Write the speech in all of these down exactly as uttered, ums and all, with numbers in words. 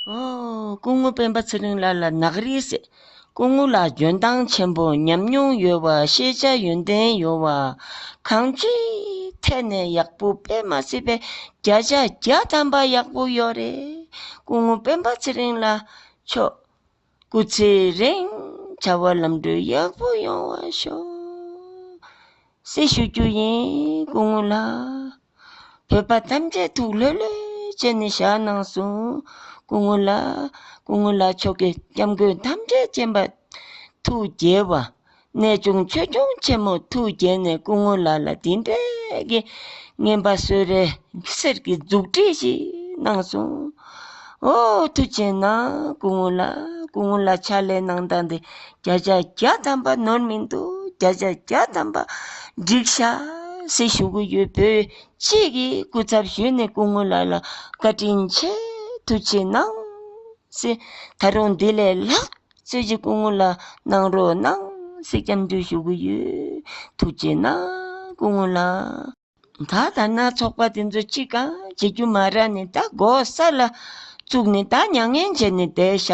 ཨོ། སྐུ་ངོ་སྤེན་པ་ཚེ་རིང་ལགས་ལ་ནག་རིལ་ཟེར། སྐུ་ངོ་ལགས་འཇོན་ཐང་ཆེན་པོ། ཉམས་མྱོང་ཡོད་པ། ཤེས་བྱ་ཡོན་ཏན་ཡོད་པ། གང་ཅིའི་ཐད་ནས་ཡག་པོ་དཔེ་མ་སྲིད་པའི་བརྒྱ་ཆ་བརྒྱ་ཐམ་པ་ཡག་པོ་ཡོད་རེད། སྐུ་ངོ་སྤེན་པ་ཚེ་རིང་ལགས་མཆོག་སྐུ་ཚེ་རིང་བྱ་བ་ལམ་འགྲོ་ཡག་པོ་ཡོང་བ་ཤོག་ཟེར་ཞུ་རྒྱུ་ཡིན། སྐུ་ངོ་ལགས། བོད་པ་ཐམས་ཅད་ཐུགས་ལྷོད་ལྷོད་བྱས་ནས་བཞག་གནང་སོང་། སྐུ་ངོ་ལགས། སྐུ་ངོ་ལགས་མཆོག་གི་སྐྱབས་མགོན་ཐམས་ཅད་མཁྱེན་པ་ཐུགས་དགྱེས་པ། གནས་ཆུང་ཆོས་སྐྱོང་ཆེན་མོ་ཐུགས་དགྱེས་ནས་སྐུ་ངོ་ལགས་ལ་འདི་འདྲའི་གི་རྔན་པ་གསོལ་རས་གསེར་གྱི་མཛུབ་དྲིལ་ཞིག་གནང་སོང་། ཨོ། ཐུགས་རྗེ་གནང་། སྐུ་ངོ་ལགས། སྐུ་ངོ་ལགས་ཕྱག་ལས་གནང་སྟངས་འདི་བརྒྱ་ཆ་བརྒྱ་ཐམ་པ་ནོར་མི་འདུག་བརྒྱ་ཆ་བརྒྱ་ཐམ་པ་འགྲིག་ཤག་ཟེར་ཞུ་གི་ཡོད། བོད་སྤྱི་གི་སྐུ་ཚབ་ཞུས་ནས་སྐུ་ངོ་ལགས་ལ་བཀའ་དྲིན་ཆེ། ཐུགས་རྗེ་གནང་ཟེར། ད་རུང་འདི་ལས་ལྷག་ཙམ་ཅིག་སྐུ་ངོ་ལགས་གནང་རོགས་གནང་ཟེར་སྐྱབས་འཇུག་ཞུ་གི་ཡོད། ཐུགས་རྗེ་གནང་། སྐུ་ངོ་ལགས། ད་ད་ནང་ཚོགས་པ་དེ་ཚོ་ཅི་གང་བྱེད་རྒྱུ་མ་རག་ནས་ད་སྒོ་ས་ལ་བཙུགས་ནས་ད་མྱ་ངན་བྱས་ནས་བསྡད་ཤག་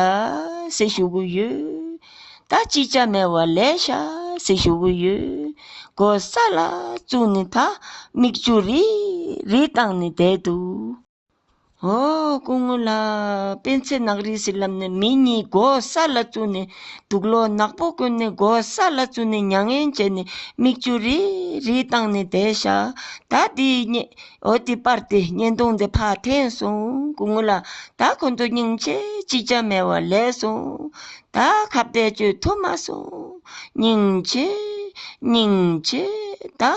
ཟེར་ཞུ་གི་ཡོད། ད་ཅི་བྱ་མེད་པ་ལས་ཤག་ཟེར་ཞུ་གི་ཡོད། སྒོ་ས་ལ་བཙུགས་ནས་ད་མིག་ཆུ་རིལ་རིལ་བཏང་ནས་བསྡད་འདུག་ཨོ། སྐུ་ངོ་ལགས། སྤེན་ཚེ་ནག་རིལ་ཟེར་ལབ་ནས་མི་གཉིས་སྒོ་ས་ལ་བཙུགས་ནས་དུག་ལོག་ནག་པོ་བསྐོན་ནས་སྒོ་ས་ལ་བཙུགས་ནས་མྱ་ངན་བྱས་ནས་མིག་ཆུ་རིལ་རིལ་བཏང་ནས་བསྡད་ཤག་ད་དེའི་བརྙན། ཨོ། དེ་པར་དེ་བརྙན་ཐུང་དེ་ཕར་འཐེན་སོང་། སྐུ་ངོ་ལགས། ད་ཁོ་ཚོ་སྙིང་རྗེ་ཅི་བྱ་མེད་པ་ལས་སོང་། ད་ཁ་གཏད་གཅོད་ཐུབ་མ་སོང་། སྙིང་རྗེ། སྙིང་རྗེ། ད།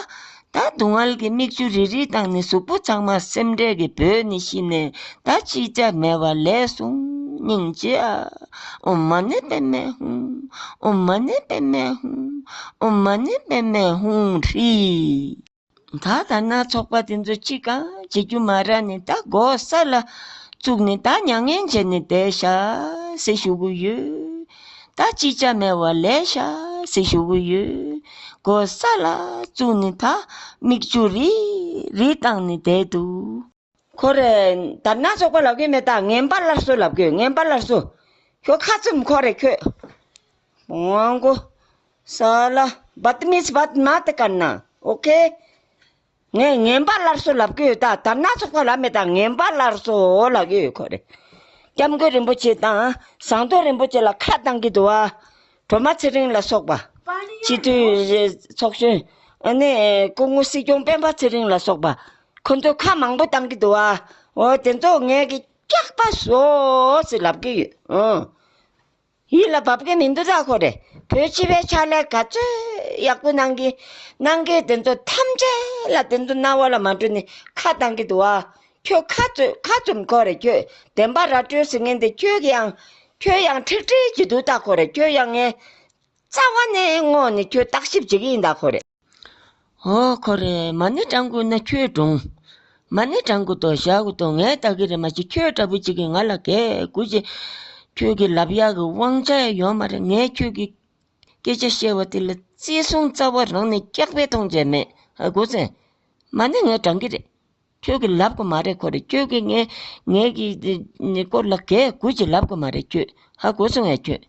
ད་སྡུག་བསྔལ་གྱི་མིག་ཆུ་རིལ་རིལ་བཏང་ནས་གཟུགས་པོ་ཚང་མ་སེམས་ཁྲལ་གྱིས་བོས་ནས་ཤི་ནས་ད་ཅི་བྱ་མེད་པ་ལས་སོང་། སྙིང་རྗེ་ཨ། ཨོཾ་མ་ཎི་པདྨེ་ཧཱུྃ། ཨོཾ་མ་ཎི་པདྨེ་ཧཱུྃ། ཨོཾ་མ་ཎི་པདྨེ་ཧཱུྃ་ཧྲཱིཿ་ད་ད་ནང་ཚོགས་པ་དེ་ཚོ་ཅི་གང་བྱེད་རྒྱུ་མ་རག་ནས་ད་སྒོ་ས་ལ་བཙུགས་ནས་ད་མྱ་ངན་བྱས་ནས་བསྡད་ཤག་ཟེར་ཞུ་གི་ཡོད། ད་ཅི་བྱ་མེད་པ་ལས་ཤག་ཟེར་ཞུ་གི་ཡོད། སྒོ་ས་ལ་བཙུགས་ནས་ད་མིག་ཆུ་རིལ་རིལ་བཏང་ནས་བསྡད་འདུག་ཁོ་རེ། ད་ནང་ཚོགས་པ་ལབ་གི་མེད། ད་ངན་པ་སླར་གསོ་ལབ་གི་ཡོད། ངན་པ་སླར་གསོ། ཁྱོད་ཁ་བཙུམ། ཁོ་རེ་ཁྱོད། ཝང་གོ། ས་ལ། བད་མིས་བད་མ་ཏི་ཀར་ན། ཨོ་ཁེ། ངས་ངན་པ་སླར་གསོ་ལབ་གི་ཡོད། ད་ད་ནང་ཚོགས་པ་ལབ་མེད། ད་ངན་པ་སླར་གསོ་ལབ་གི་ཡོད་ཁོ་རེ། སྐྱབས་མགོན་རིན་པོ་ཆེ་དང་ཟམ་གདོང་རིན་པོ་ཆེ་ལ་ཁ་བཏང་གི་འདུག་བ། སྒྲོལ་མ་ཚེ་རིང་ལ་སོགས་པ། སྤྱི་འཐུས་ཚོགས་གཞོན། ཨ་ནི་སྐུ་ངོ་སྲིད་སྐྱོང་སྤེན་པ་ཚེ་རིང་ལ་སོགས་པ། ཁོ་ཚོས་ཁ་མང་པོ་བཏང་གི་འདུག་བ། འོ་དེ་ཚོ་ངས་ཀྱི་སྐྱག་པ་བཟོ་ཟེར་ལབ་གི་ཡོད། ཨང་། ཡིད་ལ་བབ་གི་མི་འདུག་ད་ཁོ་རེ། བོད་སྤྱི་པའི་ཕྱག་ལས་ག་ཚོད་ཡག་པོ་གནང་གི། གནང་གི་དེ་ཚོ་ཐམས་ཅད་ལ་དེ་ཚོ་རྣ་བ་ལ་མ་འགྲོ་ནི་ཁ་བཏང་གི་འདུག་བ། ཁྱོད་ཁ་བཙུམ། ཁ་བཙུམ་ཁོ་རེ། ཁྱོད་བདེན་པ་ར་སྤྲོད་ཟེར་མཁན་དེ་ཁྱོད་ཀྱི་ཡང་། ཁྱོད་ཡང་ཁྲིག་ཁྲིག་གི་འདུག་ད་ཁོ་རེ། ཁྱོད་ཡང་ངས་རྩ་བ་ནས་ངོ་ནས་ཁྱོད་བརྟག་ཞིབ་བྱེད་ཀྱི་ཡིན་ད་ཁོ་རེ། ཨོ་ཁོ་རེ། མ་ཎི་བགྲང་དགོས་ན་ཁྱོད་བགྲོངས། མ་ཎི་བགྲང་དགོས་དོ་བཞག་དགོས་དོ་ངས་བལྟ་གི་རེད། མ་གཞི་ཁྱོད་འདྲ་པོ་ཅིག་གིས་ང་ལ་གས་དགོས་ཀྱི། ཁྱོད་ཀྱི་ལབ་ཡག་གི་དབང་ཆ་ཡང་ཡོད་མ་རེད། ངས་ཁྱོད་ཀྱི་སྐད་ཆ་བཤད་པ་དེ་ལ་བརྩི་སྲུང་རྩ་བ་རང་ནས་སྐྱག་པས་མཐོང་བྱས་མེད། ཧ་གོ་སོང་། མ་ཎི་ངས་བགྲང་གི་རེད། ཁྱོད་ཀྱིས་ལབ་དགོས་མ་རེད་ཁོ་རེ། ཁྱོད་ཀྱིས་ངའི་ངའི་གི་སྐོར་ལ་གས་དགོས་ཀྱི་ལབ་དགོས་མ་རེད་ཁྱོད། ཧ་གོ་སོང་ངས་ཁྱོད།